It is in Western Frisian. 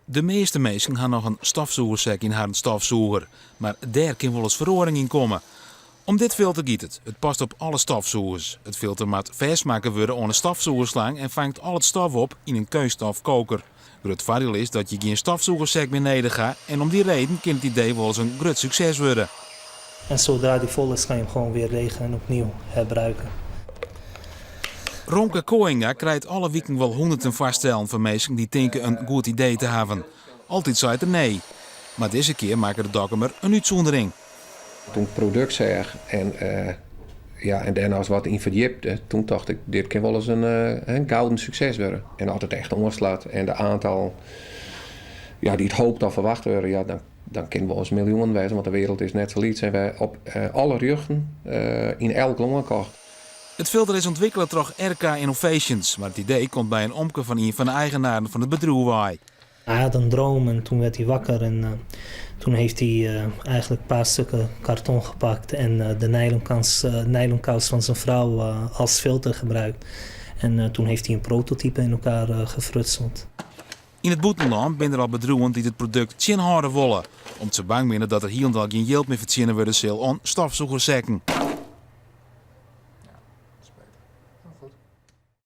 De measte minsken ha noch in stofsûgersek yn harren stofsûger, mar dêr kin wolris feroaring yn komme. Om dit filter giet it. It past op alle stofsûgers. It filter moat fêstmakke wurde oan 'e stofsûgerslang en fangt al it stof op yn in keunststofkoker. Grut foardiel is dat je gjin stofsûgersek mear nedich ha en om dy reden kin it idee wolris in grut sukses wurde. En zodra die vol is kan je hem gewoon weer legen en opnieuw herbruiken. Romke Kooyenga krijt alle wiken wol hûnderten foarstellen fan minsken dy't tinke in goed idee te hawwen. Altyd seit er nee. Mar dizze kear makke de Dokkumer in útsûndering. Toen ik it produkt seach en ja, en dêrneist wat yn ferdjipte, toen tocht ik, dit kin wolris in gouden sukses wurde. En as it echt oanslacht en de oantal ja, dy't hoopt of ferwachte wurde, ja, dan, dan kin it wolris miljoenen wêze, want de wereld is net sa lyts en wy op alle rjochten yn elk lân kocht. It filter is ûntwikkele troch RK Innovations, mar it idee komt by in omke fan ien fan de eigenaren fan it bedriuw wei. Hij had een droom en toen werd hij wakker en uh, toen heeft hij uh, eigenlijk een paar stukken karton gepakt en uh, de nylonkous, nylonkous van zijn vrouw als filter gebruikt. En toen heeft hij een prototype in elkaar gefrutseld. Yn it bûtenlân binne der al bedriuwen dy't it produkt tsjinhâlde wolle, om't se bang binne dat der hielendal gjin jild mear fertsjinne wurde sil oan stofsûgersekken.